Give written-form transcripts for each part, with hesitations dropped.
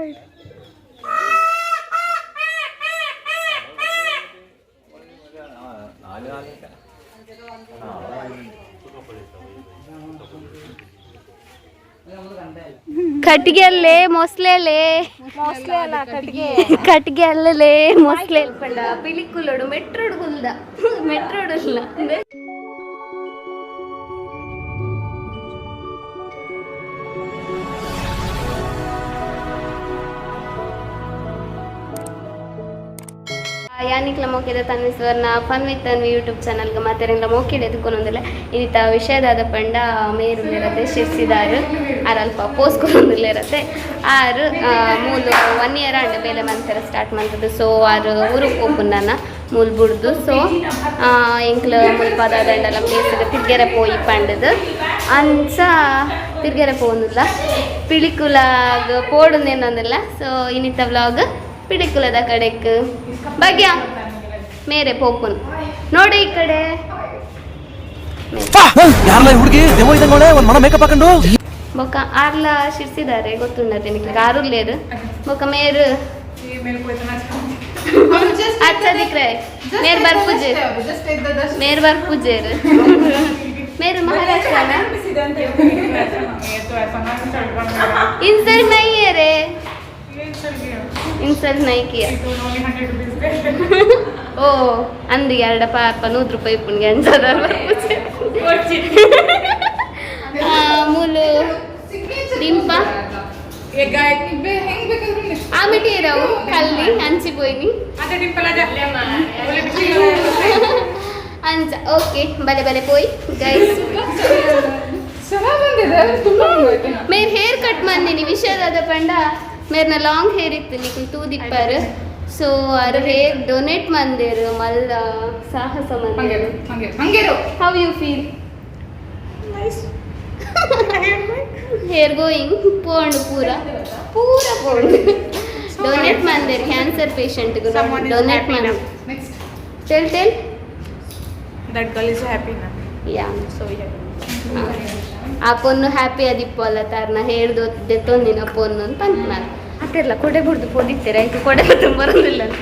Bird. ಕಟ್ಟಿಗೆ ಅಲ್ಲೇ ಮೊಸಳೆಲೆ. Mostly ಅಲ್ಲ, ಕಟ್ಟಿಗೆ. ಕಟ್ಟಿಗೆ ಅಲ್ಲಲೇ, ಮೊಸಳೆ ಪಂಡ ಪಿಲಿಕುಲೋಡು ಮೆಟ್ರೋಡು ಕುಲ್ದ ಮೆಟ್ರೋಡು ಇಲ್ಲ. ಯಾನಿಕ್ಲ ಮೋಕೆದ ತನ್ವಿ ಸುವರ್ಣ ಫನ್ ವಿತ್ ತನ್ವಿ ಯೂಟ್ಯೂಬ್ ಚಾನಲ್ಗೆ ಮಾತೆರೆಂಗ್ಲ ಮೋಕೆಡ್ ಎದುಕೊನೊಂದಿಲ್ಲ. ಇನ್ನಿತ ವಿಷಯದಾದ ಪಂಡ ಮೇರುಲ್ಲಿರತ್ತೆ ಶಿರ್ಸಿದಾರು ಆರ್ ಅಲ್ಪ ಪೋಸ್ಕೊನೊಂದಿಲ್ಲಿರತ್ತೆ. ಆರು ಮೂಲು ಒನ್ ಇಯರ್ ಆಂಡ್ ಬೇಲೆ ಮಂತೆರ ಸ್ಟಾರ್ಟ್ ಮಂತದ್ದು. ಸೊ ಆರು ಊರು ಪೋಪುಂಡನ ಮೂಲು ಬುಡ್ದು. ಸೊ ಎಂಕ್ಲ ಮುಲ್ಪ ದಾದಂಡಲ ಪ್ಲೇಸ್ ತಿರ್ಗೆರೆ ಪೋಯಿ ಪಂಡದು ಅಂಚ ತಿರ್ಗೆರೆ ಪೋವೊಂದುಲ್ಲ, ಪಿಲಿಕುಲಾಗ ಪೋಡುಂದೇನೊಂದಿಲ್ಲ. ಸೊ ಇನ್ನಿತ ವ್ಲಾಗ್ ಪಿಲಿಕುಲದ ಕಡೆಕ್ ಭಾಗ್ಯ ಮೇರೆ ಪೋಪುನ್ ನೋಡಿ ಈ ಕಡೆ. ಯಾರಲ್ಲ ಹುಡುಗಿ? ದೆವ್ವ ಇದ್ದಂಗವಳೆ, ಒಂದ್ ಮಣ ಮೇಕಪ್ ಹಾಕೊಂಡು. ಬೊಕ್ಕ ಆರ್ಲ ಶಿರ್ಸಿದ್ದಾರೆ ಗೊತ್ತುಂಡತೆ ನಿಕ್ಲಿಗೆ ಆರುಲ್ಲೇರು. ಬೊಕ್ಕ ಮೇರು ಅಚ್ಚ ದಿಕ್ರೆ ಮೇರ್ ಬರ್ಪುಜೇರ್, ಮೇರ್ ಬರ್ಪುಜೇರ್. ಮೇರು ಮಹಾರಾಷ್ಟ್ರನ इंसल्ट नहीं है रे, इंसल्ट नहीं किया. ಓ ಅಂದಿಗೆ ಎರಡ ಪಾಪ 100 ರೂಪಾಯಿ ಇಪ್ಪುನ್ಗೆ ಅಂಚದ. ಮೂಲು ದಿಂಪ ಆಮಿಟೇರವು ಕಲ್ಲಿ ಅಂಚಿ ಪೋಯಿನಿ ಅಂಚ. ಓಕೆ, ಬಲೆ ಬಲೆ ಪೋಯ್ ಗೈಸ್. ಮೇರ್ ಹೇರ್ ಕಟ್ ಮಂದಿನಿ. ವಿಷಯದಾದ ಪಂಡ ಮೇರ್ನ ಲಾಂಗ್ ಹೇರ್ ಇತ್ತು, ನಿಕುಲ್ ತೂದಿಪ್ಪರ್. ಸೊ ಆರ್ ಹೇರ್ ಡೊನೇಟ್ ಮಂದೇರು, ಮಲ್ಲ ಸಾಹಸ ಮಂದೇರು. How you feel? Hair going ಪೋಂಡು, ಪೂರ ಪೂರ ಪೋಂಡು. ಡೊನೇಟ್ ಮಂದೇರು ಕ್ಯಾನ್ಸರ್ ಪೇಷಂಟ್ ಡೊನೇಟ್ ಮಂದ. Tell, tell. That girl is happy now. Yeah. So we happy. ಆ ಪೊನ್ನು ಹ್ಯಾಪಿ ಅದಿಪ್ಪಲ್ಲ ತಾರ್ನ ಹೇಳ್ದು ದೆತ್ತೊಂದಿನ ಪೊನ್ನು ಅಂತ ಪನ್ಪುನಾರ್ ಅತ್ತಿರ್ಲ. ಕೊಡೆ ಬುಡ್ದು ಪೋದಿತ್ತೀರ ಇಂಕ ಕೊಡೆ ಬರೋದಿಲ್ಲ ಅಂತ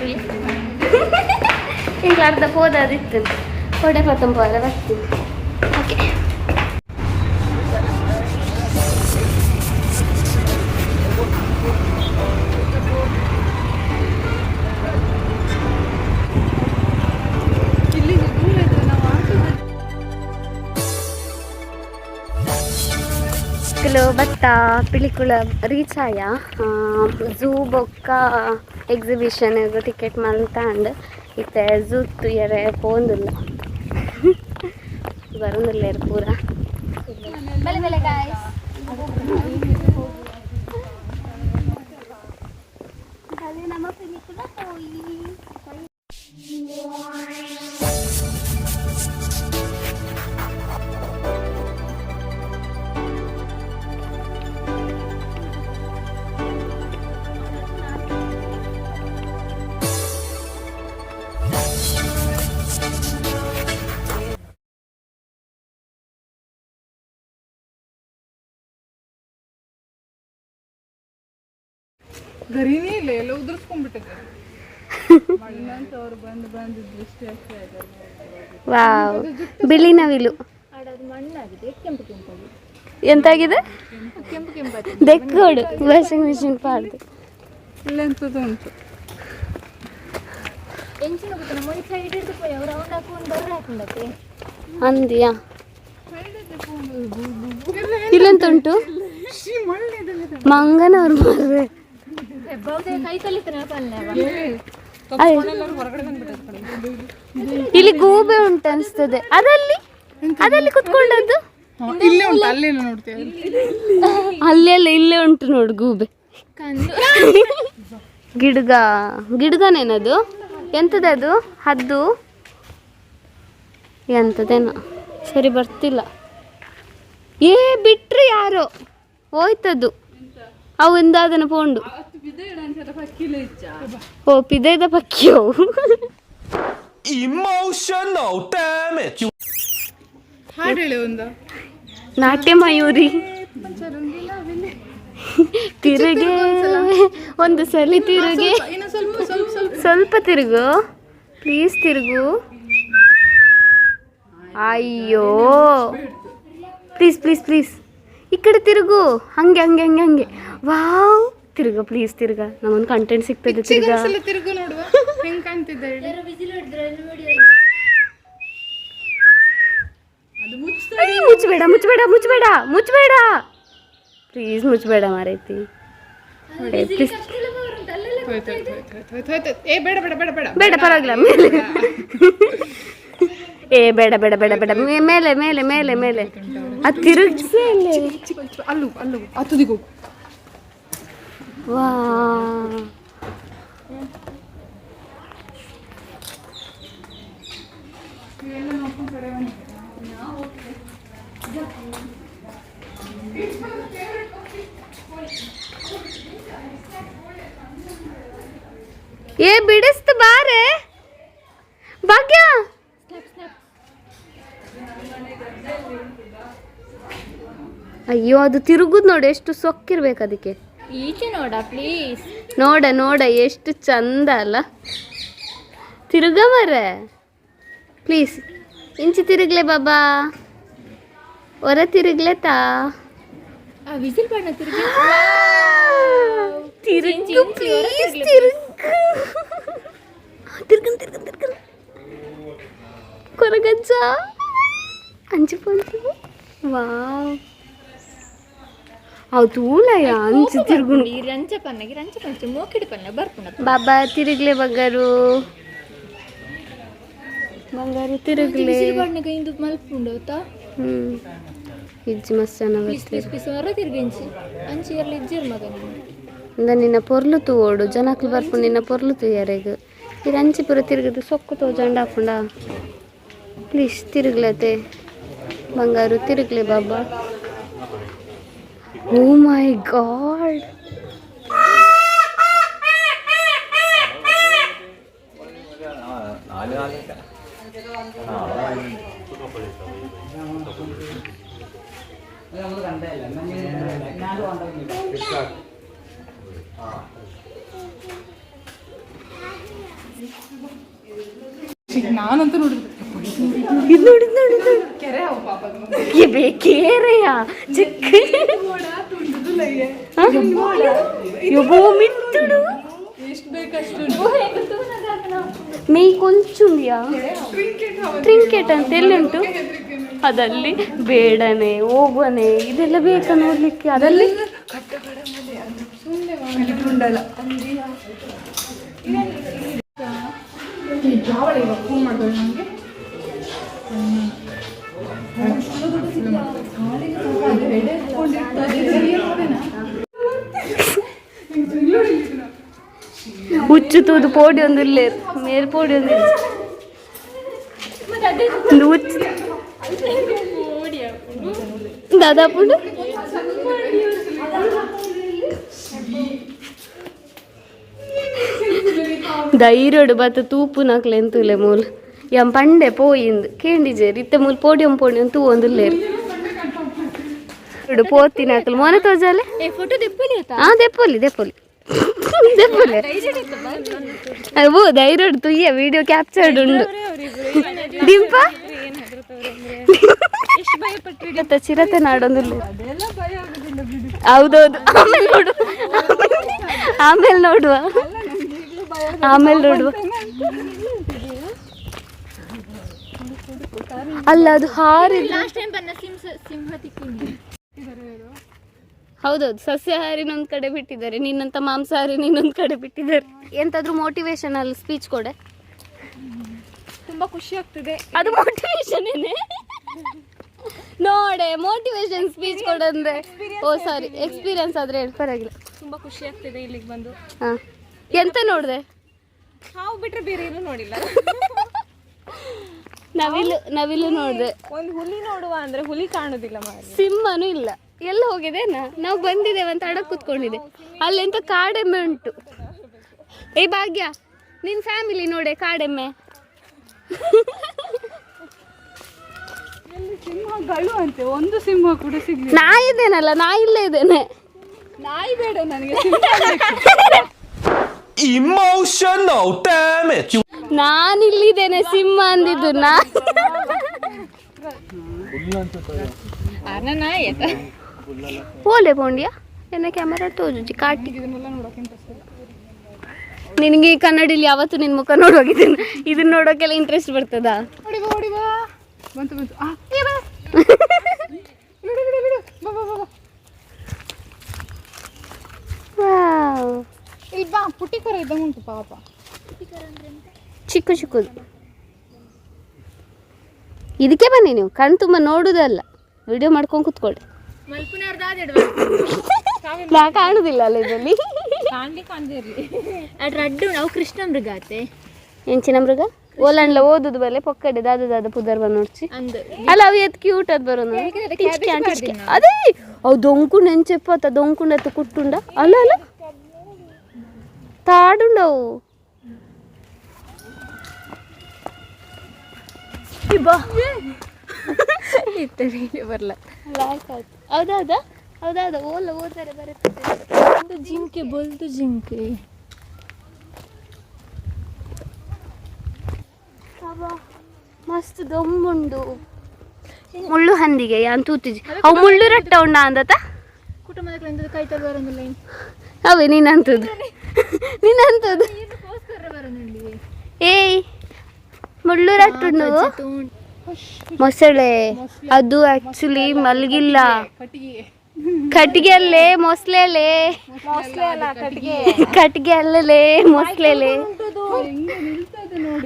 ಇಂಕ ಅರ್ಧ ಪೋದಾದಿತ್ತು. ಕೊಡೆ ಪತ್ತೊಂಬರ ಬರ್ತೀನಿ. ಓಕೆ. ಕಿಲೋ ಭತ್ತ ಪಿಲಿಕುಳ ರೀಚ್ ಆಯ. ಝೂ ಬೊಕ್ಕ ಎಕ್ಸಿಬಿಷನ್ ಟಿಕೆಟ್ ಮಲ್ತಾಂಡ್. ಇತ್ತೆ ಝೂ ತೂಯರೆ ಪೋಂದುಲ್ಲ, ಬರೋದಿಲ್ಲ ಪೂರ. ಬಲೆ ಬಲೆ ಗಾಯ್ಸ್. ನಮ್ಮ ಪಿಲಿಕುಳ ಪೋಯಿ. ಗರಿನೇ ಇಲ್ಲ, ಎಲ್ಲ ಉದುರ್ಸ್ಕೊಂಡ್ಬಿಟ್ಟಿದೆ. ವಾವ್, ಬಿಳಿ ನವಿಲು. ಎಂತಾಗಿದೆ? ದೆಕ್ಕೋಡು ವಾಷಿಂಗ್ ಮಿಷಿನ್ ಪಾಡ್ದು. ಇಲ್ಲ, ಎಂತದ್ದು ಉಂಟು. ಅಂದಿಯಾ? ಇಲ್ಲೆಂತ ಉಂಟು? ಮಂಗನವ್ರು ಮಾರ್ರೆ. ಅಯ್ಯೋ. ಇಲ್ಲಿ ಗೂಬೆ ಉಂಟು ಅನ್ಸ್ತದೆ. ಅದಲ್ಲಿ ಅದಲ್ಲಿ ಕುತ್ಕೊಂಡದ್ದು. ಇಲ್ಲೇ ಉಂಟು, ಅಲ್ಲೇ ನೋಡ್ತೇವೆ. ಅಲ್ಲೆಲ್ಲ ಇಲ್ಲೇ ಉಂಟು ನೋಡು ಗೂಬೆ. ಗಿಡ್ಗ, ಗಿಡ್ಗನೇನದು? ಎಂತದದು? ಹದ್ದು ಎಂತದೇನೋ, ಸರಿ ಬರ್ತಿಲ್ಲ. ಏ ಬಿಟ್ರು ಯಾರೋ, ಹೋಯ್ತದು. ಅವು ಎಂದಾದನ ಪೋಂಡು. ಓ ಪಿದೈದ ಪಕ್ಕಿ ಅವು. Emotional damage. ಹಾಡು ಹೇಳಿ ಒಂದು. ನಾಟ್ಯ ಮಯೂರಿ ತಿರುಗೆ. ಒಂದು ಸಲ ತಿರುಗಿ. ಇನ್ನು ಸ್ವಲ್ಪ ಸ್ವಲ್ಪ ಸ್ವಲ್ಪ. ಸ್ವಲ್ಪ ತಿರುಗು ಪ್ಲೀಸ್, ತಿರುಗು. ಅಯ್ಯೋ, ಪ್ಲೀಸ್ ಪ್ಲೀಸ್ ಪ್ಲೀಸ್, ಈ ಕಡೆ ತಿರುಗು. ಹಂಗೆ ಹಂಗೆ ಹಂಗೆ ಹಂಗೆ. ವಾವ್, ತಿರುಗ ಪ್ಲೀಸ್, ತಿರುಗ. ನಮ್ಮೊಂದು ಕಂಟೆಂಟ್ ಸಿಗ್ತದೆ, ತಿರುಗ. ಒಂದ್ಸಲ ತಿರುಗು ನೋಡುವ, ಹೆಂಗ್ ಕಾಣ್ತಿದ್ದೆ ಹೇಳಿ. ಅದು ಮುಚ್ಚ. ಅಯ್ಯ, ಮುಚ್ಚಬೇಡ ಮುಚ್ಚಬೇಡ ಮುಚ್ಚಬೇಡ ಮುಚ್ಚಬೇಡ, ಪ್ಲೀಸ್ ಮುಚ್ಚಬೇಡ ಮಾರೈತಿ, ಪ್ಲೀಸ್. ಹೋಯ್ತು ಹೋಯ್ತು ಹೋಯ್ತು ಹೋಯ್ತು ಹೋಯ್ತು. ಏ ಬೇಡ ಬೇಡ ಬೇಡ ಬೇಡ. ಬೇಡ, ಪರವಾಗಿಲ್ಲ, ಮೇಲೆ. ಏ ಬೇಡ ಬೇಡ ಬೇಡ ಬೇಡ, ಮೇಲೆ ಮೇಲೆ ಮೇಲೆ ಮೇಲೆ. ಅದು ತಿರುಗಿಸೇ ಇಲ್ಲ. ಚಿಕ್ಕ ಚಿಕ್ಕ, ಅಲ್ಲೂ ಅಲ್ಲೂ, ಆ ತುದಿಗೆ ಹೋಗು. ವಾ, ಏ ಬಿಡಿಸ್ತು ಬಾರೆ ಭಾಗ್ಯ. ಅಯ್ಯೋ, ಅದು ತಿರುಗುದ್ ನೋಡಿ, ಎಷ್ಟು ಸೊಕ್ಕಿರ್ಬೇಕು ಅದಕ್ಕೆ. ಈಚೆ ನೋಡ ಪ್ಲೀಸ್. ನೋಡ ನೋಡ, ಎಷ್ಟು ಚಂದ ಅಲ್ಲ? ತಿರುಗ ಮರೆ, ಪ್ಲೀಸ್. ಇಂಚಿ ತಿರುಗ್ಲೆ ಬಾಬಾ, ಹೊರ ತಿರುಗ್ಲೆ ತಾ. ಆ ವಿಸಿಲ್ ಬಣ್ಣ ತಿರುಗಿ. ತಿರುಗು ಪ್ಲೀಸ್, ತಿರುಗು. ತಿರ್ಗನ್ ತಿರ್ಗನ್ ತಿರ್ಗನ್. ಕೊರಗಜ್ಜ ಅಂಚು ಪಂಚು. ವಾವ್, ಅವು ತೂಲಯ್ಯ, ಅಂಚು ತಿರುಗುನು. ಈ ರಂಚ ಪನ್ನಗಿ ರಂಚ ಪಂಚ ಮೋಕಿಡಿ ಪನ್ನ ಬರ್ಪುಣ. ಬಾಬಾ ತಿರುಗ್ಲೆ, ಬಂಗಾರು ಬಂಗಾರು ತಿರುಗ್ಲೆ. ವಿಸಿಲ್ ಬಣ್ಣಗ ಇಂದು ಮಲ್ಪುಂಡು ಆಯ್ತಾ? ಹ್ಮ್, ಇಜ್ಜಿ, ಮಸ್ತ್ ಜನ ಪ್ಲೀಸ್ ಬರ್ತಾರೆ. ಪ್ಲೀಸ್ ಪ್ಲೀಸ್, ಹೊರ ತಿರುಗಿ ಇಂಚಿ ಅಂಚಿ ಇರ್ಲಿ ಇಜ್ಜಿರ್ ಮಗ ನೀನು. ಅಂದ ನಿನ್ನ ಪೊರ್ಲು ತೂವೋಡು, ಜನಕ್ಲು ಬರ್ಪು, ನಿನ್ನ ಪೊರ್ಲು ತೂಯರೆಗ್. ಇದು ಅಂಚಿ ಪೂರ ತಿರುಗಿದು ಸೊಕ್ಕು ತೋಜಂಡ ಹಾಪುಂಡ. ಪ್ಲೀಸ್ ತಿರುಗ್ಲತೆ ಬಂಗಾರು, ತಿರುಗ್ಲೆ ಬಾಬಾ. ಓ ಮೈ ಗಾಡ್. ನಾನಂತೂ ನೋಡಿದ್ದೆ. ಇದು ನೋಡಿ ನೋಡಿ ನೋಡಿ. ಕೆರೆ ಅವು ಪಾಪ ಅದು. ಏ ಬೇಕೇರೆಯ ಚಿಕ್ಕ ಯಬ್ಬೋ ಮಿತ್ತುಡು. ಎಷ್ಟು ಬೇಕಷ್ಟು. ಮೇಯ್ ಕೊಂಚುಂದ್ಯಾ? ಟ್ರಿಂಕೆಟ್. ಟ್ರಿಂಕೆಟ್ ಅಂತ ಎಲ್ಲಿ ಉಂಟು? ಅದಲ್ಲಿ ಬೇಡನೆ, ಹೋಗುವನೆ. ಇದೆಲ್ಲ ಬೇಕಾ ನೋಡ್ಲಿಕ್ಕೆ ಅದಲ್ಲಿ? ಯಾವಳ ಇವಾಗ ಫೋನ್ ಮಾಡ್ದವಳು ನನಗೆ? ಹುಚ್ಚು ತೂದು ಪೋಡಿ ಒಂದು ಇಲ್ಲೇ ಮೇಲ್ ಪೋಡಿ ಒಂದು ಒಂದು ಹುಚ್ಚು ದಾದಾಪುಂಡು. ಧೈರ್ಯಡು ಬತ್ತ ತೂಪುನಕ್ಲೆ ಎಂತುಲೆ ಮೂಲು. ಎಂ ಪಂಡೆ ಪೋಯಿಂದ್ ಕೇಂಡಿಜೇರ್ ಇತ್ತೆ ಮೂಲು ಪೋಡಿಯಂ ಪೋಡಿಯಂ ತೂ ಒಂದುಲ್ಲೇರು ಪೋತಿನಕ್ಲು ಮೋನೆ ತೋಜಾಲೆ. ಏ ಫೋಟೋ ದೆಪ್ಪಲಿ ಆಯ್ತಾ? ಹಾ, ದೆಪ್ಪೊಲಿ ದೆಪ್ಪೊಲಿ ದೆಪ್ಪೊಲಿ. ಅವು ಧೈರ್ಯಡು ತುಯ್ಯ ವಿಡಿಯೋ ಕ್ಯಾಪ್ಚರ್ಡ್ ಉಂಡು. ದಿಂಪ ಚಿರತೆ, ಚಿರತೆ ನಾಡೊಂದಿಲ್ಲ. ಹೌದೌದು, ಆಮೇಲೆ ನೋಡುವ, ಆಮೇಲೆ ನೋಡುವ, ಆಮೇಲೆ ನೋಡುವ. ಅಲ್ಲ, ಅದು ಹಾರಿದ್ರೆ ಲಾಸ್ಟ್ ಟೈಮ್ ಬನ್ನ ಸಿಂಹ ಸಿಂಹ ತಿಕ್ಕಿಂಡಿ. ಹೌದೌದು, ಸಸ್ಯಾಹಾರಿನ ಒಂದ್ ಕಡೆ ಬಿಟ್ಟಿದ್ದಾರೆ, ನಿನ್ನಂತ ಮಾಂಸಾಹಾರಿನ ಇನ್ನೊಂದ್ ಕಡೆ ಬಿಟ್ಟಿದ್ದಾರೆ. ಎಂತಾದ್ರೂ ಮೋಟಿವೇಶನಲ್ ಸ್ಪೀಚ್ ಕೊಡೆ. ತುಂಬಾ ಖುಷಿ ಆಗ್ತಿದೆ. ಅದು ಮೋಟಿವೇಶನ್ ನೋಡೆ, ಮೋಟಿವೇಶನ್ ಸ್ಪೀಚ್ ಕೊಡಂದ್ರೆ. ಓ ಸಾರಿ, ಎಕ್ಸ್ಪೀರಿಯನ್ಸ್ ಆದ್ರೆ ಹೇಳಿ, ಪರವಾಗಿಲ್ಲ. ತುಂಬಾ ಖುಷಿ ಆಗ್ತಿದೆ ಇಲ್ಲಿಗೆ ಬಂದು. ಹಾ, ಎಂತ ನೋಡಿದೆ? ಹಾವು ಬಿಟ್ರೆ ಬೇರೆ ಏನು ನೋಡಿಲ್ಲ. ನವಿಲು, ನವಿಲು ನೋಡಿದೆ. ಒಂದು ಹುಲಿ ನೋಡುವ ಅಂದ್ರೆ ಹುಲಿ ಕಾಣುದಿಲ್ಲ ಮಾರ್ರೆ. ಸಿಂಹನೂ ಇಲ್ಲ, ಎಲ್ಲ ಹೋಗಿದೆ. ನಾವು ಬಂದಿದ್ದೇವೆ ಅಂತ ಅಡಗ್ ಕೂತ್ಕೊಂಡಿದೆ. ಅಲ್ಲೆಂತ ಕಾಡೆಮ್ಮೆ ಉಂಟು. ಏ ಭಾಗ್ಯ, ನಿನ್ ಫ್ಯಾಮಿಲಿ ನೋಡೆ ಕಾಡೆಮ್ಮೆ. ಸಿಂಹಗಳು ಅಂತೆ, ಒಂದು ಸಿಂಹ ಕೂಡ ಸಿಗ್ಲಿಲ್ಲ. ನಾ ಇದ್ದೇನಲ್ಲ, ನಾ ಇಲ್ಲೇ ಇದ್ದೇನೆ. ನಾಯಿ ಬೇಡ ನನಗೆ, ಸಿಂಹ ಬೇಕು. Emotional damage. ನಾನಿಲ್ಲಿದ್ದೇನೆ ಸಿಂಹ ಅಂದಿದ್ದು ನಾ. ಓಲೆ ಬೋಂಡಿಯಾ ಎನ್ನ ಕ್ಯಾಮರಾ ತೋಜುಜಿ ಕಾಟಿ. ನಿನಗೆ ಈ ಕನ್ನಡಿಲಿ ಯಾವತ್ತು ನಿನ್ನ ಮುಖ ನೋಡುವಾಗಿದ್ದೀನಿ, ಇದನ್ನ ನೋಡೋಕೆಲ್ಲ ಇಂಟ್ರೆಸ್ಟ್ ಬರ್ತದಾ? ಹೊಡಿ ಬಾ, ಹೊಡಿ ಬಾ. ಬಂತು ಬಂತು. ಆ, ಏ ಬಾ. ಬಿಡು ಬಿಡು ಬಿಡು, ಬಾ ಬಾ ಬಾ ಬಾ. ವಾವ್. ಇಲ್ಲಿ ಬಾ, ಪುಟ್ಟಿ ಕರ ಇದ್ದಂಗೆ ಉಂಟು ಪಾಪ. ಚಿಕ್ಕ ಚಿಕ್ಕದು. ಇದಕ್ಕೆ ಬನ್ನಿ ನೀವು, ಕಣ್ ತುಂಬ ನೋಡುದಲ್ಲ, ವಿಡಿಯೋ ಮಾಡ್ಕೊಂಡು ಕೂತ್ಕೊಳ್ಳಿ. ನಾ ಕಾಣುದಿಲ್ಲ ಅಲ್ಲ ಇದರಲ್ಲಿ. ಅದ್ರ ಅಡ್ಡು ನಾವು ಕೃಷ್ಣ ಮೃಗ ಆತೆ. ಎಂಚಿನ ಮೃಗ ಓಲಂಡ್ಲ ಓದುದು ಬಲ್ಲೆ ಪೊಕ್ಕಡೆ ದಾದ ದಾದ ಪುದರ್ ಬಂದು ನೋಡ್ಚಿ. ಅಂದ್. ಅಲ್ಲ, ಅವು ಎತ್ ಕ್ಯೂಟ್ ಅದು ಬರೋನು. ಅದೇ ಅವು ದೊಂಕುಂಡು ಎಂಚೆಪ್ಪ ದೊಂಕುಂಡ ಅತ್ತು ಕುಟ್ಟುಂಡ. ಅಲ್ಲ ಅಲ್ಲ, ತಾಡುಂಡವು. ಬರಲ್ಲ. ಹೌದೌದಾ ಹೌದೌದಾ, ಓಲ ಓದರೆ ಬರುತ್ತೆ. ಒಂದು ಜಿಂಕೆ, ಬೊಲ್ದು ಜಿಂಕೆ. ಅಬ್ಬಾ, ಮಸ್ತ್ ದೊಂಬುಂಡು. ಮುಳ್ಳು ಹಂದಿಗೆ ಯಾನ್ ತೂತಿಜಿ. ಅವು ಮುಳ್ಳು ರಟ್ಟ ಉಂಡ ಅಂದತ. ಕುಟುಂಬದ ಕೈ ತಲು ಬರೋದಿಲ್ಲ. ಅವೇ ನೀನಂತದ್ದು ನೀನಂತದ್ದು. ಏಯ್, ಮುಳ್ಳು ರಟ್ಟುಂಡು. ಮೊಸಳೆ ಅದು ಆಕ್ಚುಲಿ ಮಲಗಿಲ್ಲ. ಕಟ್ಟಿಗೆ. ಕಟ್ಟಿಗೆ ಅಲ್ಲೇ, ಮೊಸಳೆಲೆ. ಕಟ್ಟಿಗೆ ಅಲ್ಲಲೇ, ಮೊಸಳೆಲೆ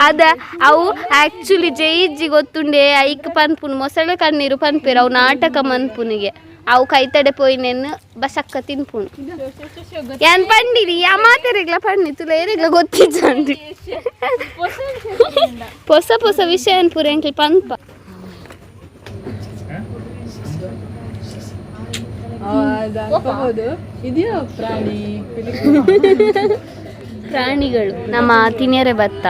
ಅದ. ಅವು ಆಕ್ಚುಲಿ ಜೈಜ್ಜಿ ಗೊತ್ತುಂಡೆ, ಐಕ್ ಪನ್ಪುನ್ ಮೊಸಳೆ ಕಣ್ಣೀರು ಪನ್ಪೇರು. ಅವು ನಾಟಕ ಮನ್ಪುನಿಗೆ. ಅವು ಕೈತಡೆ ಪೋಯಿನೆನ್ ಬಸಕ್ಕ ತಿನ್ಪುಣು. ಏನ್ ಪಂಡಿರಿ ಯಾ ಮಾತೆರೆಗ್ಲ ಪಣ್ಣಿ ತುಲ ಏರೆಗ್ಲ ಗೊತ್ತಿಜ್ಜಂಡಿ. ಹೊಸ ಹೊಸ ವಿಷಯ ಅನ್ಪುರ ಎಂಕ್ಲು ಪನ್ಪ. ಇದೆಯಾ ಪ್ರಾಣಿ? ಪ್ರಾಣಿಗಳು ನಮ್ಮ ತಿನ್ಯರೆ ಭತ್ತ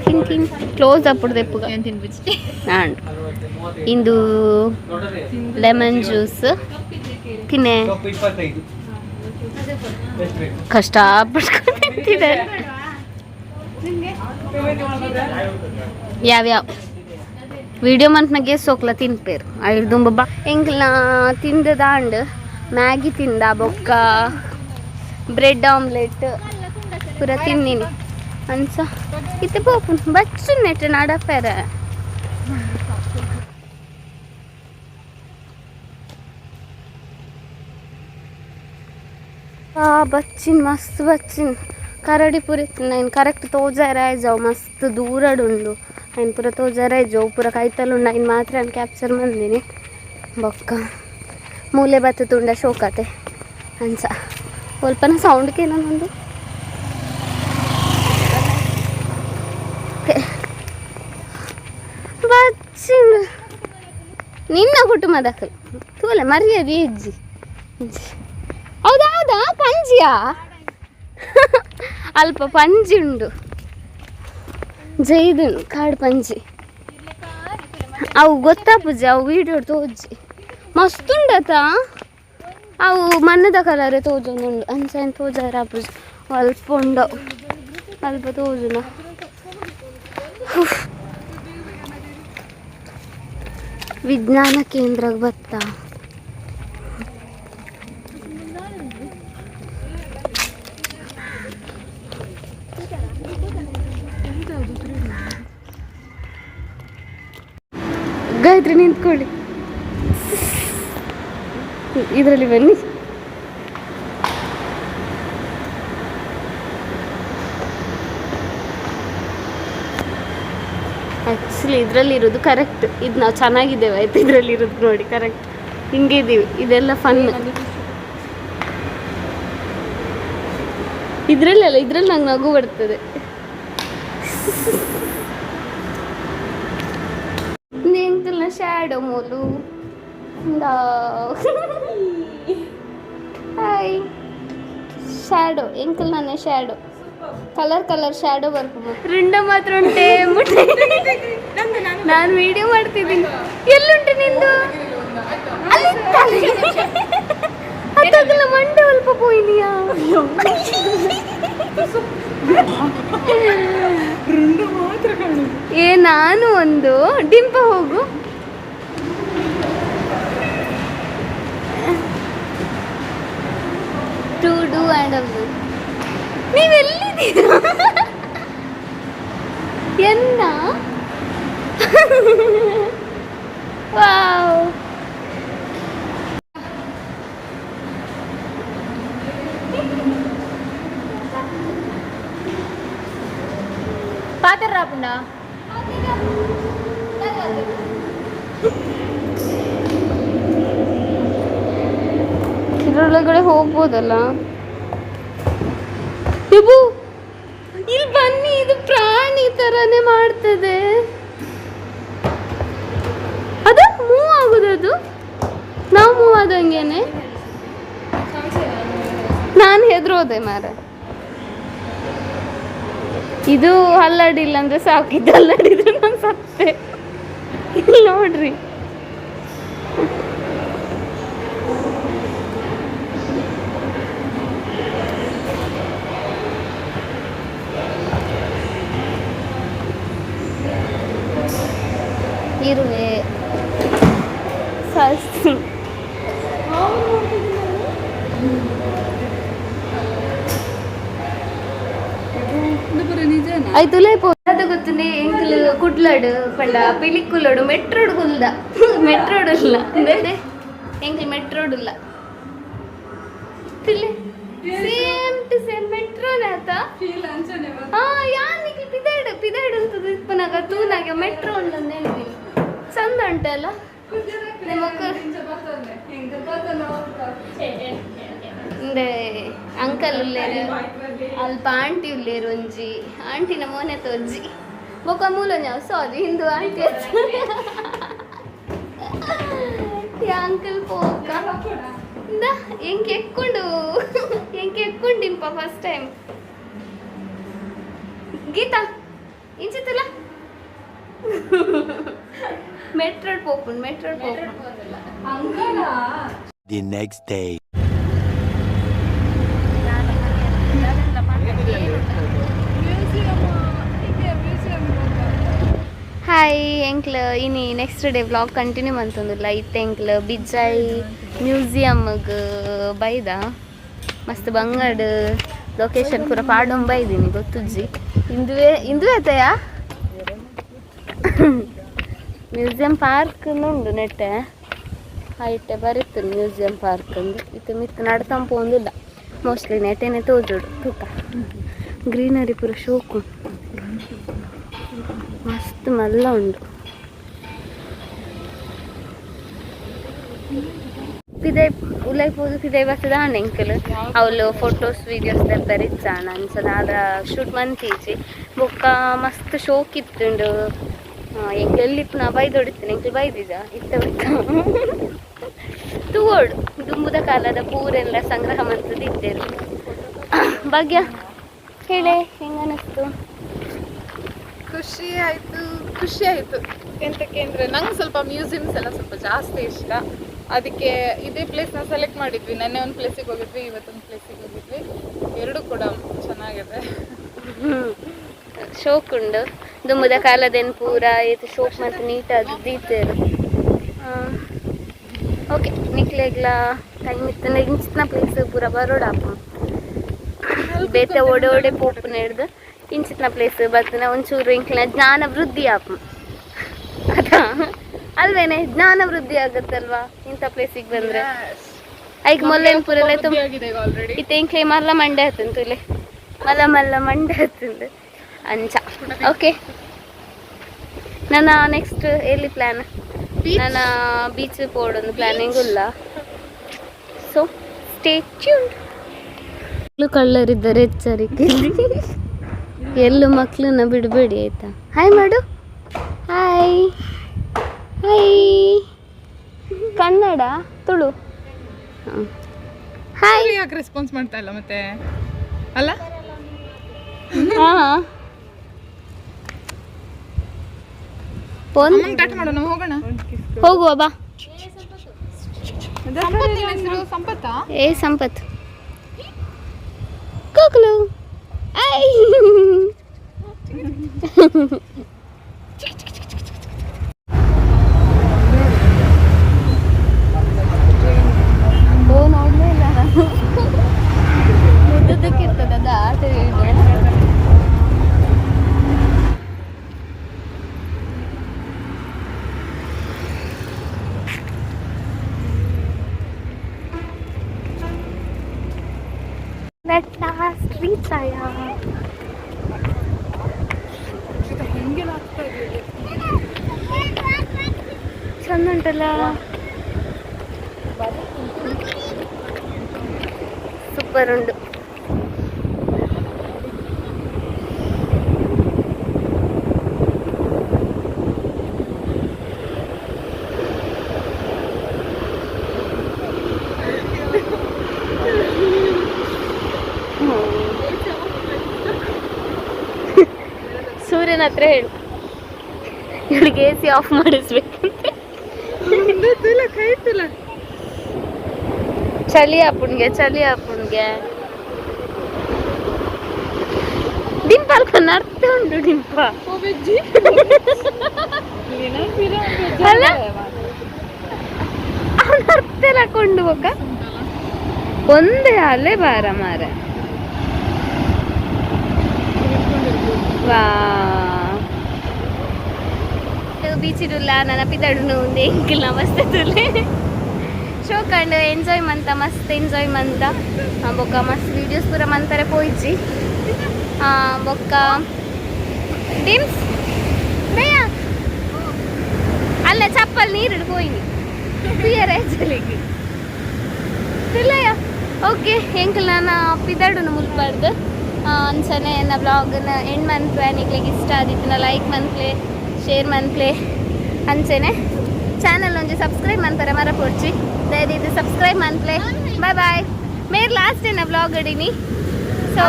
ತಿನ್ ತಿನ್ ಕ್ಲೋಸ್ ಅప్పుడు ತೆಪ್ಪುಗ. ಆಂಡ್ ಇಂದು ಲೆಮನ್ ಜ್ಯೂಸ್ ತಿನ್ನೆ. ಕಷ್ಟ ಪಟ್ಕೊಂಡು ತಿಂತಿದ್ದಾರೆ. ಯಾವ್ಯಾವ ವಿಡಿಯೋ ಮಂತ್ನಾಗೆ ಸೋಕ್ಲ ತಿನ್ಪೇರು ಐದು ಬಾ. ಎಂಕ್ಲ ತಿಂದದಾಂಡ್ ಮ್ಯಾಗಿ ತಿಂದ, ಬೊಕ್ಕ ಬ್ರೆಡ್ ಆಮ್ಲೆಟ್ ಪೂರ ತಿನ್ನಿನಿ. ಅನ್ಸ ಇತ್ತೆ ಪೋಪುನ್ ಬಚ್ಚು ನೆಟ್ ನಡಪೆರ. ಆ ಬಚ್ಚಿನ್ ಮಸ್ತ್ ಬಚ್ಚಿನ್ ಕರಡಿ ಪೂರ. ನಾನು ಕರೆಕ್ಟ್ ತೋಜಾರ ಜಾವ್, ಮಸ್ತ್ ದೂರಡ್ ಉಂಡು. ಐನ್ ಪೂರ ತೋಜಾರ ಜೋ, ಪೂರ ಕೈತಲ್ ಉಂಡು. ಐನ್ ಮಾತ್ರ ನಾನು ಕ್ಯಾಪ್ಚರ್ ಮಂದಿನಿ. ಬೊಕ್ಕ ಮೂಲೆ ಬತ್ತ ತುಂಡ ಶೋಕತೆ. ಅನ್ಸ ಒಲ್ಪನ ಸೌಂಡ್ ಕೇನೊಂದು ಬಚ್ಚಿನ್. ನಿನ್ನ ಕುಟುಂಬದಕಲ್ ತೂಲೆ ಮರ್ಯಾದೆ ಇಜ್ಜಿ ಇಜ್ಜಿ. ಹೌದಾ ಹೌದಾ, ಪಂಜಿಯಾ? ಅಲ್ಪ ಪಂಜಿ ಉಂಡು, ಜೈದುಂಡು ಕಾಡು ಪಂಜಿ. ಅವು ಗೊತ್ತಾಪುಜಿ, ಅವು ವೀಡಿಯೋ ತೋಜಿ. ಮಸ್ತ್ ಉಂಡತ. ಅವು ಮಣ್ಣದ ಕಲರ್ ತೋಜೊಂದುಂಡು. ಅಂಚ ತೋಜಾರ ಆಪುಜಿ. ಅಲ್ಪ ಉಂಡು, ಅಲ್ಪ ತೋಜುನ. ವಿಜ್ಞಾನ ಕೇಂದ್ರ ಬತ್ತ. ಗಾಯತ್ರಿ, ನಿಂತ್ಕೊಳ್ಳಿ. ಇದರಲ್ಲಿ ಬನ್ನಿ. ಆ್ಯಕ್ಚುಲಿ ಇದರಲ್ಲಿರೋದು ಕರೆಕ್ಟ್. ಇದು ನಾವು ಚೆನ್ನಾಗಿದ್ದೇವೆ ಆಯ್ತು. ಇದರಲ್ಲಿರೋದು ನೋಡಿ, ಕರೆಕ್ಟ್ ಹಿಂಗೆ ಇದ್ದೀವಿ. ಇದೆಲ್ಲ ಫನ್ ಇದರಲ್ಲೆಲ್ಲ. ಇದ್ರಲ್ಲಿ ನಂಗೆ ನಗು ಬರ್ತದೆ. ಎಂತಲ್ಲ ಶ್ಯಾಡೋ ಮೂಲು. ಹಾಯ್ ಶ್ಯಾಡೋ, ಎಂಕಲ್ ನನ್ನ ಶ್ಯಾಡೋ, ಕಲರ್ ಕಲರ್ ಶ್ಯಾಡೋ ಬರ್ಪು. ರುಂಡ ಮಾತ್ರ ಉಂಟೆ. ನಾನು ವಿಡಿಯೋ ಮಾಡ್ತಿದ್ದೀನಿ. ಎಲ್ಲುಂಟು ನಿಂದು? ಅಲ್ಲಿ. ಅತ್ತಾಗಲ್ಲ ಮಂಡೆ ಅಲ್ಪ ಪೋಯಿನಿಯಾ. ರುಂಡು ಮಾತ್ರ ಕಾಣುದು. ಏ, ನಾನು ಒಂದು ಡಿಂಪ ಹೋಗು. ಟು do and Abdul, ನೀವೆಲ್ಲಿದ್ದೀರಾ? ಎನ್ನ ವಾವ್. ಪಾತ್ರ ರಾಪುಂಡ. ಇದರೊಳಗಡೆ ಹೋಗ್ಬೋದಲ್ಲ? ಇಬು, ಇಲ್ಲಿ ಬನ್ನಿ. ಇದು ಪ್ರಾಣಿ ತರನೇ ಮಾಡ್ತದೆ. ಅದು ಮೂವ್ ಆಗುದದು ನಾವು ಮೂವ್ ಆದಂಗೇನೆ. ನಾನು ಹೆದ್ರೋದೆ ಮಾರ. ಇದು ಅಲ್ಲಾಡಿಲ್ಲ ಅಂದ್ರೆ ಸಾಕು. ಇದು ಅಲ್ಲಾಡಿದ್ರೆ ನಾನು ಸತ್ತೆ. ಇಲ್ಲಿ ನೋಡ್ರಿ. ಇರುವೆ ಸಾಯಿಸ್ತೀನಿ. ಇದು ಪೂರ ನಿಜನಾ? ಆಯ್ತು ಪೋ. ಅದು ಗೊತ್ತುನೆ, ಎಂಕಲ್ ಕುಡ್ಲಡು ಪಂಡ ಪಿಲಿಕುಲಡು ಮೆಟ್ರೋಡ್ ಕುಲ್ದ. ಮೆಟ್ರೋಡ್ ಇಲ್ಲ ಎಂಕಲ್, ಮೆಟ್ರೋಡ್ ಇಲ್ಲ. ಸೇಮ್ ಟು ಸೇಮ್ ಮೆಟ್ರೋನಾತ. ಫೀಲ್ ಅಂಚನೆ ಬಂತು. ಹಾ, ಯಾನಿಗೆ ಪಿದಾಡು ಪಿದಾಡು ಅಂತದ್ದು ಇಪ್ಪನಾಗ ತೂನಾಗ ಮೆಟ್ರೋ ಉಂಡಂದು ಹೇಳ್ತೀನಿ. ಚಂದ ಉಂಟಲ್ಲ? ನಿಮ್ಮ ಇಂಚ ಬರ್ತದೆ ಹೆಂಗ ಬರ್ತದೆ ಹೋಗ್ತಾ. ಇಂದೆ ಅಂಕಲ್ ಉಲ್ಲೇರು, ಅಲ್ಪ ಆಂಟಿ ಉಲ್ಲೇರು. ಒಂಜಿ ಆಂಟಿನ ಮೋನೆ ತೋಜಿ ಬೊಕ ಮೂಲೊಂಜಿ. ಸಾರಿ, ಹಿಂದೂ ಆಂಟಿ. ಅಂಕಲ್ ಪೋಕ ಇಂದ ಎಂಕ್ ಎಕ್ಕೊಂಡು, ಎಂಕ್ ಎಕ್ಕೊಂಡಿಂಪ ಫಸ್ಟ್ ಟೈಮ್. ಗೀತಾ, ಇಂಚಿತ್ತಲ್ಲ ಮೆಟ್ರೋಡ್ ಪೋಪುಂಡು, ಮೆಟ್ರೋಡ್ ಪೋಪುಂಡು. ಅಂಕಲ. The next day. Museum ಇದೆ, ಮ್ಯೂಸಿಯಂ. ಹಾಯ್ ಎಂಕ್ಲ, ಇನಿ ನೆಕ್ಸ್ಟ್ ಡೇ ವ್ಲಾಗ್ ಕಂಟಿನ್ಯೂ ಮಂತೊಂದುಲ್ಲ. ಇತ್ತೆ ಎಂಕ್ಲ ಬಿಜಾಯ್ ಮ್ಯೂಸಿಯಮ್ಗ್ ಬೈದ. ಮಸ್ತ್ ಬಂಗಾಡ್ ಲೊಕೇಶನ್ ಪೂರ ಪಾಡೊಂಬ ಬೈದಿನಿ. ಗೊತ್ತುಜ್ಜಿ, ಇಂದುವೆ ಇಂದುವೆ ಅತ್ತಯ ಮ್ಯೂಸಿಯಂ ಪಾರ್ಕ್ ಉಂಡು ನೆಟ್ಟೆ. ಹೈಟೆ ಬರೀತು ಮ್ಯೂಸಿಯಂ ಪಾರ್ಕ್ ಅಂದು. ಇತ್ತೆ ಮಿತ್ತು ನಡ್ತಂಪು ಒಂದಿಲ್ಲ. ಮೋಸ್ಟ್ಲಿ ನೆಟ್ಟೆನೆ ತೋಜೋಡು. ತೂಕ, ಗ್ರೀನರಿ ಪೂರ ಶೋಕು, ಮಸ್ತ್ ಮಲ್ಲ ಉಂಡು. ಪಿದೈ ಉಲೈ ಪೋದು ಪಿದೈ ಬರ್ತದ ಎಂಕಲ್. ಅವಳು ಫೋಟೋಸ್ ವೀಡಿಯೋಸ್ ದೆಪ್ಪರೆ ಇಚ್ಚಾಣ ಅಂಚ ದಾದ ಶೂಟ್ ಮಂತೀಚಿ. ಬೊಕ್ಕ ಮಸ್ತ್ ಶೋಕ್ ಇತ್ತುಂಡು. ಎಂಕ್ ಎಲ್ಲಿಪ್ಪು ನಾ ಬೈದೊಡಿತ್ತೇನೆ. ಎಂಕಲ್ ಬೈದಿದ ಇತ್ತ ಬೊಕ್ಕ ತೂವೋಡು. ದುಂಬುದ ಕಾಲದ ಪೂರೆಲ್ಲ ಸಂಗ್ರಹ ಮಂತದ್ದು ಇತ್ತೇರು. ಭಾಗ್ಯ, ಹೇಳೆ, ಹೆಂಗನಿಸ್ತು? ಖುಷಿ ಆಯ್ತು, ಖುಷಿ ಆಯ್ತು. ಎಂತಕ್ಕೆ ಅಂದ್ರೆ ನಂಗೆ ಸ್ವಲ್ಪ ಮ್ಯೂಸಿಯಮ್ಸ್ ಎಲ್ಲ ಸ್ವಲ್ಪ ಜಾಸ್ತಿ ಇಷ್ಟ. ಅದಕ್ಕೆ ಇದೇ ಪ್ಲೇಸ್ನ ಸೆಲೆಕ್ಟ್ ಮಾಡಿದ್ವಿ. ನೆನ್ನೆ ಒಂದು ಪ್ಲೇಸಿಗೆ ಹೋಗಿದ್ವಿ, ಇವತ್ತೊಂದು ಪ್ಲೇಸಿಗೆ ಹೋಗಿದ್ವಿ. ಎರಡು ಕೂಡ ಚೆನ್ನಾಗಿದೆ. ಶೋಕ್ ಉಂಡು. ದುಂಬುದ ಕಾಲದೇನು ಪೂರ ಏತ್ ಶೋಕ್ ಮತ್ತು ನೀಟಾದ ದೀತೇರು. ಓಕೆ, ನಿಕ್ಲೆಗ್ಲ ಟೈಮ್ ಇತ್ತಂದ್ರೆ ಇಂಚಿನ ಪ್ಲೇಸ್ ಪೂರ ಬರೋಡಾಪ. ಬೇತೆ ಓಡೆ ಓಡೆ ಪೋಪುನ ಹಿಡ್ದು ಇಂಚಿನ ಪ್ಲೇಸ್ ಬರ್ತನ ಒಂಚೂರು ಇಂಕ್ಲಿನ ಜ್ಞಾನ ವೃದ್ಧಿ ಆಪ ಅದ ಅಲ್ವೇನೆ? ಜ್ಞಾನ ವೃದ್ಧಿ ಆಗುತ್ತಲ್ವಾ ಇಂಥ ಪ್ಲೇಸಿಗೆ ಬಂದ್ರೆ? ಐಕ್ ಮೊಲ್ಲೇನ್ ಪೂರೆಲ್ಲ ತುಂಬ ಆಗಿದೆ ಈಗ ಆಲ್ರೆಡಿ. ಇತ್ತೆ ಇಂಕ್ಲೆ ಮಲ್ಲ ಮಂಡೆ ಆತಂತು ಇಲ್ಲೇ ಮಲ್ಲ ಮಲ್ಲ ಮಂಡೆ ಆತಂದು ಅಂಚ. ಓಕೆ, ನನ್ನ ನೆಕ್ಸ್ಟ್ ಎಲ್ಲಿ ಪ್ಲ್ಯಾನ್? ನನ್ನ ಬೀಚ್ ಪೋಡೊಂದು ಪ್ಲಾನಿಂಗ್ ಇಲ್ಲ. ಸೊ ಸ್ಟೇ ಟ್ಯೂನ್ಡ್. ಕಳ್ಳರಿದ್ದಾರೆ, ಎಚ್ಚರಿಕೆ. ಎಲ್ಲೂ ಮಕ್ಕಳನ್ನ ಬಿಡಬೇಡಿ, ಆಯ್ತಾ? ಹಾಯ್ ಮಾಡು. Hi hi. Kannada, Tulu. Hi. ಯಾಕೆ ರೆಸ್ಪಾನ್ಸ್ ಮಾಡ್ತಾ ಇಲ್ಲ ಮತ್ತೆ ಅಲ್ಲ? ಹಾ, ಫೋನ್. ಅಮ್ಮಂಗೆ ಟಾಟ ಮಾಡೋಣ, ಹೋಗೋಣ. ಹೋಗುವ ಬಾ. ಸಂಪತ್ ನಿನ್ನ ಹೆಸರು ಸಂಪತ್ತಾ? ಏ ಸಂಪತ್, ಕೋಕಲು, I. ಓ, ನೋಡ್ಲೇ ಇಲ್ಲ ನಾನು. ಉದ್ದುದ್ದಕ್ಕಿರ್ತದ ಆಟ. ಲಾಸ್ಟ್ ರೀಚ್ ಆಯಾ. ಹೆಂಗೆಲ್ಲ ಆಗ್ತಾ ಇದೆ. ಚಂದ ಉಂಟಲ್ಲ? ಸೂಪರ್ ಉಂಡು. ಸೂರ್ಯನ ಹತ್ರ ಹೇಳು, ಇವಳಿಗೆ ಎ ಸಿ ಆಫ್ ಮಾಡಿಸ್ಬೇಕಂತೆ. ತುಲ ಕೈ ತುಲ. ಚಳಿ ಆಪುಣ್ಗೆ, ಚಳಿ ಆಪುಣ್ಗೆ. ಡಿಂಪಲ್ ಅರ್ಥ ಉಂಟು ಡಿಂಪ. ವೆಜ್ಜಿ. ಅಲ್ಲ, ಅವನ ಅರ್ಥ ಕೊಂಡು ಹೋಗ. ಒಂದೇ ಅಲೆ ಬಾರ ಮಾರ. ವಾ, ಬೀಚ್ ಇರುಲ್ಲ. ನನ್ನ ಪಿದಡುನು ಒಂದು ಎಂಕಿಲ್ ಮಸ್ತ್ ತುಲೆ. ಶೋಕಂಡ್ ಎಂಜಾಯ್ ಮಂತ, ಮಸ್ತ್ ಎಂಜಾಯ್ ಮಂತ. ಬೊಕ್ಕ ಮಸ್ತ್ ವೀಡಿಯೋಸ್ ಪೂರ ಮಂತಾರೆ ಪೋಯಿಜಿ. ಬೊಕ್ಕ ಡಿಮ್ಸ್ ದಯಾ ಅಲ್ಲ, ಚಪ್ಪಲ್ ನೀರು ಪೋಯಿನಿ ತುಯ್ಯರ ಚಲಿಗೆ ತುಲಯ. ಓಕೆ, ಎಂಕಲ್ ನಾನು ಪಿದಡುನು ಮುಲ್ಪಾಡ್ದು. ಅಂಚನೆ ಎನ್ನ ಬ್ಲಾಗ್ನ ಎಂಡ್ ಮನ್ಪ್ಲೆ. ನಿಕ್ಲೆಗ್ ಇಷ್ಟ ಆದಿತ್ತಿನ ಲೈಕ್ ಮನ್ಪ್ಲೆ, ಶೇರ್ ಮನ್ಪ್ಲೆ. ಅಂಚನೆ ಚಾನಲ್ ಒಂಜಿ ಸಬ್ಸ್ಕ್ರೈಬ್ ಮನ್ಪರೆ ಮರ ಪೊಡ್ಚಿ. ದಯದೀದ್ ಸಬ್ಸ್ಕ್ರೈಬ್ ಮನ್ಪ್ಲೆ. Bye bye. ಮೇರ್ ಲಾಸ್ಟ್ ಏನ ಬ್ಲಾಗ್ ಅಡಿನಿ ಸೊ.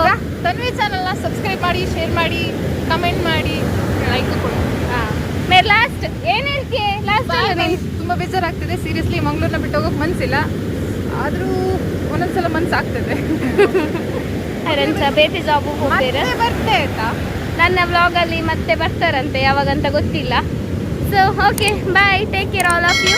ತನ್ವಿ ಚಾನಲ್ನ ಸಬ್ಸ್ಕ್ರೈಬ್ ಮಾಡಿ, ಶೇರ್ ಮಾಡಿ, ಕಮೆಂಟ್ ಮಾಡಿ, ಲೈಕ್ ಕೊಡಿ. ಮೇರ್ ಲಾಸ್ಟ್ ಏನ್ ಹೇಳ್ತೀಯ ಲಾಸ್ಟ್? Bye bye. ತುಂಬಾ ಬೇಜಾರಾಗ್ತಿದೆ ಸೀರಿಯಸ್ಲಿ. ಮಂಗ್ಳೂರ್ನ ಬಿಟ್ಟು ಹೋಗೋಕೆ ಮನ್ಸಿಲ್ಲ, ಆದ್ರೂ ಒಂದೊಂದ್ಸಲ ಮನ್ಸು ಆಗ್ತದೆ. ಅರಂಚ ಬೇತೆ ಜಾಬ್ ಹೋಗ್ತೀರ. ಮತ್ತೆ ಬರ್ತೆ ಆಯ್ತಾ? ನನ್ನ ವ್ಲಾಗಲ್ಲಿ ಮತ್ತೆ ಬರ್ತಾರಂತೆ, ಯಾವಾಗಂತ ಗೊತ್ತಿಲ್ಲ. So okay, bye, take care all of you.